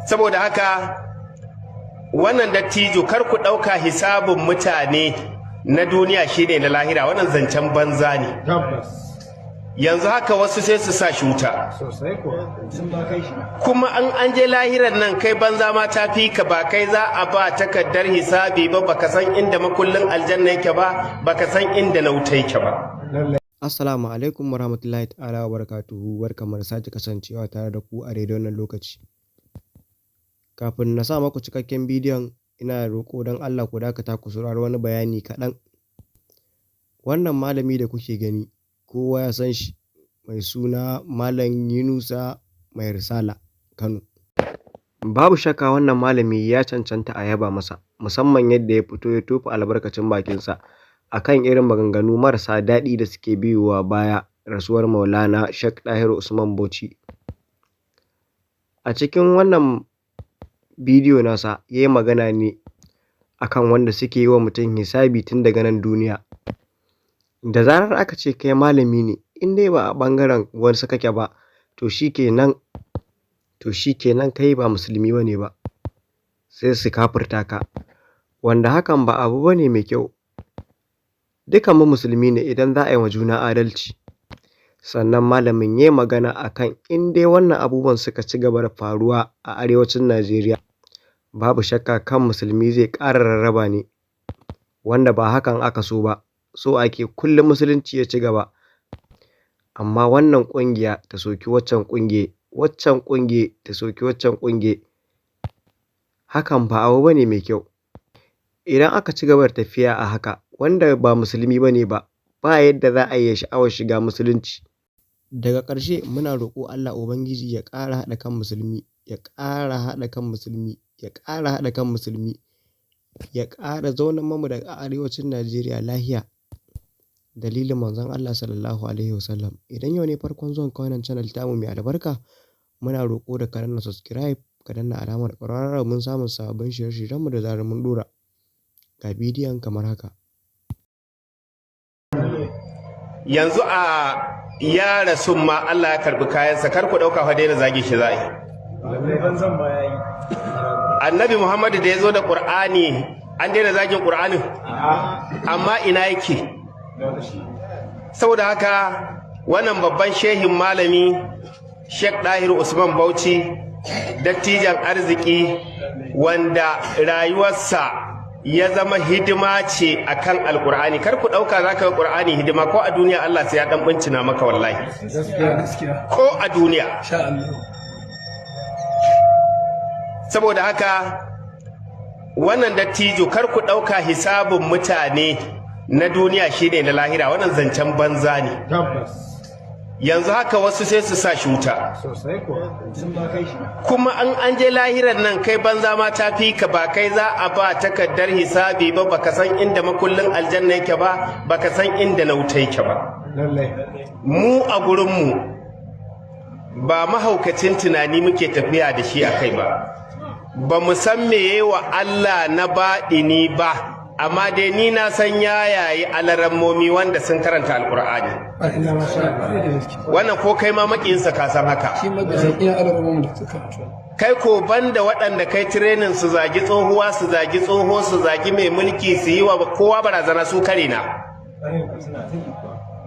Saboda haka wannan dattijo, kar ku ɗauka hisabin mutane na duniya shine na lahira. Wannan zancen banza ne. Yanzu haka wasu sai su sa shi wuta. Kuma an je lahiran nan, kai banza ma ta fi ka. Ba kai za a ba takardar hisabi ba, baka san inda makullin aljanna yake ba, baka san inda na wuta yake ba. Assalamu alaikum warahmatullahi ta'ala wa barakatuhu. Barkamu da sake kasancewa tare da ku a daidai wannan lokaci. Kafin na sa maku cikakken bidiyon, ina roƙo don Allah ku dakata ku saurari wani bayani kaɗan. Wannan malami da kuke gani, kowa ya san shi, mai suna Malam Yunusa Mai Risala Kano. Babu shakka wannan malami ya cancanta a yaba masa, musamman yadda ya fito ya tofa albarkacin bakinsa a kan irin maganganu marasa daɗi da suke biyowa baya rasuwar Maulana Sheikh Dahiru Usman Bauchi. A cikin wannan bidiyo nasa, ya yi magana ne akan wanda suke yi wa mutum hisabi tun daga nan duniya. Da zarar aka ce kai malami ne, in dai ba a ɓangaren wasu kake ba, to shi kenan kai ba musulmi ba ne ba, sai su kafirta ka, wanda hakan ba abu ba ne mai kyau. Dukanmu musulmi ne idan za a yi wa juna adalci. Sannan malamin ya yi magana a kan in dai wannan abubuwan suka ci gaba da faruwa a arewacin Najeriya, babu shakka kan musulmi zai ƙara rarraba ne, wanda ba hakan aka so ba. So ake kullum musulunci ya ci gaba. Amma wannan ƙungiya ta soki waccan ƙungiya, waccan ƙungiya ta soki waccan ƙungiya, hakan ba abu ba ne mai kyau. Idan aka ci gaba da tafiya a haka, wanda ba musulmi ba ne ba, ba yadda za a yi sha'awar shiga musulunci. Daga ƙarshe, muna roƙo Allah Ubangiji ya ƙara haɗa kan musulmi, ya ƙara haɗa kan musulmi, ya ƙara haɗa kan musulmi, ya ƙara zaunar mamu da arewacin Najeriya lafiya. Dalilin Manzon Allah Sallallahu Alaihi Wasallam. Idan yau ne farkon zuwan ka wannan channel tamu mai albarka, muna roƙo da ka danna subscribe, ka danna alamar ƙararrawa domin samun sababbin shirye-shiryenmu da zarar mun ɗora. Ga bidiyon kamar haka. Yanzu a ya rasu ma, Allah ya karbi kayansa, kar ku ɗauka fa daina zage shi za'i. Annabi Muhammadu da ya zo da Ƙur'ani, an daina zagin Ƙur'anin? Amma ina yake? Saboda haka wannan babban shehin malami, Sheikh Dahir Usman Bauchi, dattijan arziki wanda rayuwarsa ya zama hidima ce akan Alkur'ani. Kar ku dauka zaka yi Qur'ani hidima ko a duniya, Allah sai ya dan bincina maka wallahi, ko a duniya. Saboda haka wannan dattijo, kar ku dauka hisabin mutane na duniya shine na lahira. Wannan zancen banza ne. Yanzu haka wasu sai su sa shi wuta. Kuma an je lahiran nan, kai banza ma ta fi ka. Ba kai za a ba takardar hisabi ba, baka san inda makullin aljanna yake ba, baka san inda na wuta yake ba. Mu a gurinmu ba mahaukacin tunani muke tafiya da shi a kai ba, ba mu san meye wa Allah na baɗini ba, amma dai ni na san ya yayi alarammomi wanda sun karanta Alkur'ani. Wannan ko kai ma makiyinsa ka san haka. Kai ko banda waɗanda kai training su zagi tsohuwa, su zagi tsoho, su zagi mai mulki, su yi wa kowa barazana, su kare na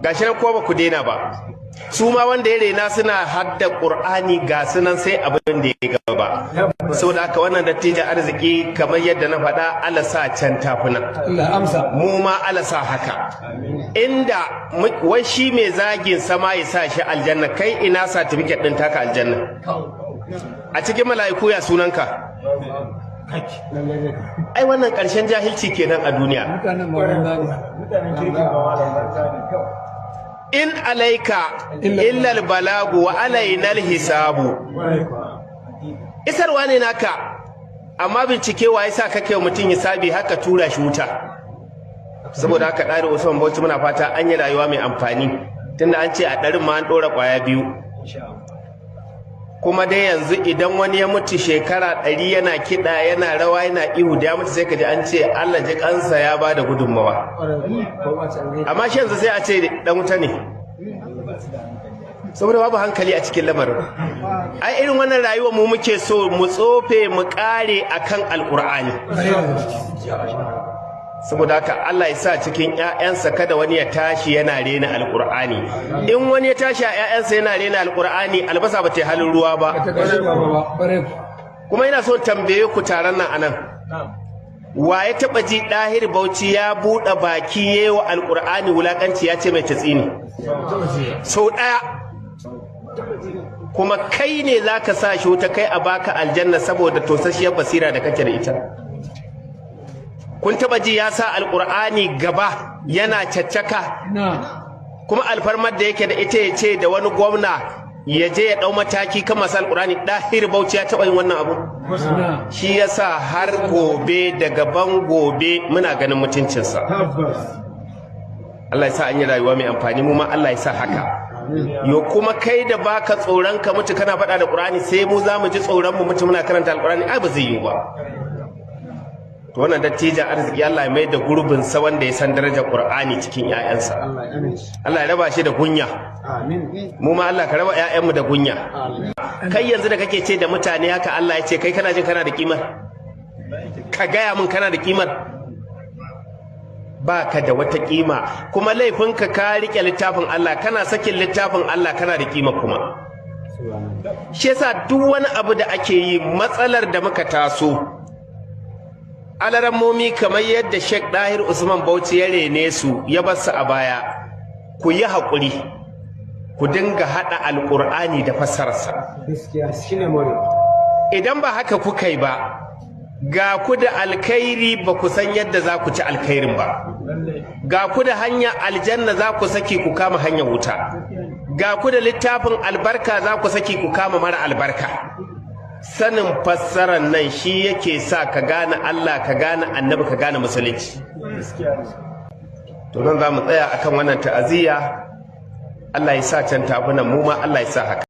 gashi nan, ko ba ku daina ba. Su ma wanda ya rena suna hadda Qur'ani, ga sunan sai abin da ya gaba. Saboda haka wannan dattijo arziki, kamar yadda na faɗa, Allah sa can tafuna, mu ma Allah sa haka. Inda wai shi mai zagin sama ya sa shi aljanna, kai ina certificate din taka aljanna? A cikin mala'iku ya sunanka? Ai wannan ƙarshen jahilci kenan a duniya. In alaika illal balagu wa alainal hisabu. Isarwa ne naka, amma bincike wa yasa kake wa mutum hisabi haka tura shi wuta? Saboda haka ɗari Usman Bauchi, muna fata an yi rayuwa mai amfani, tunda an ce a ɗarin ma an ɗora ƙwaya biyu. Kuma dai yanzu idan wani ya mutu shekara 100 yana kiɗa, yana rawa, yana ihu, da ya mutu sai ka ji an ce Allah ji kansa, ya ba da gudunmawa. Amma shi yanzu sai a ce dan wuta ne. Saboda babu hankali a cikin lamarin. Ai irin wannan rayuwa mu muke so mu tsofe mu kare akan Alkur'ani. Saboda haka Allah ya sa cikin ƴaƴansa kada wani ya tashi yana rena Alkur'ani. In wani ya tashi a ƴaƴansa yana rena Alkur'ani, albasa ba ta halin ruwa ba. Kuma ina so tambaye ku taron nan anan, wa ya taba ji Dahir Bauchi ya buɗe baki yewa Alkur'ani wulakanci ya ce mai tatsini sau ɗaya? Kuma kai ne za ka sa shi wuta, kai a baka aljanna saboda tosasshiyar basira da kake da ita. Kun taba ji ya sa Alkur'ani gaba yana caccaka? Kuma alfarmar da yake da ita ya ce da wani gwamna ya je ya dau mataki kan masu Alkur'ani, Dahir Bauchi ya taba yin wannan abu? Shi yasa har gobe da gaban gobe muna ganin mutuncinsa. Allah ya sa an yi rayuwa mai amfani, mu ma Allah ya sa haka. Yo kuma kai da baka tsoron ka mutu kana faɗa da Qur'ani, sai mu za mu ji tsoron mu mutu muna karanta Alkur'ani? Ai ba zai yiwu ba. To wannan dattijan arziki Allah ya mai da gurbin sa wanda ya san darajar Qur'ani cikin ƴaƴansa. Allah ya raba shi da kunya. Amin. Mu ma Allah ka raba ƴaƴanmu da kunya. Kai yanzu da kake ce da mutane haka Allah ya ce, kai kana jin kana da kimar? Ka gaya min, kana da kimar? Ba ka da wata kima. Kuma laifinka ka rike littafin Allah, kana sakin littafin Allah kana da kima kuma. Shi yasa duk wani abu da ake yi, matsalar da muka taso, alarammomi kamar yadda Sheikh Dahir Usman Bauchi ya rene su ya bar su a baya, ku yi haƙuri ku dinga haɗa Alƙur'ani da fassararsa. Idan ba haka kuka yi ba, ga ku da alkhairi ba ku san yadda za ku ci alkhairin ba. Ga ku da hanya aljanna za ku saki ku kama hanyar wuta. Ga ku da littafin albarka za ku saki ku kama mara albarka. Sanin fassarar nan shi yake sa ka gane Allah, ka gane annabi, ka gane musulunci. To nan za mu tsaya akan wannan ta'aziyya. Allah ya sa can tafunan mu ma Allah ya sa haka.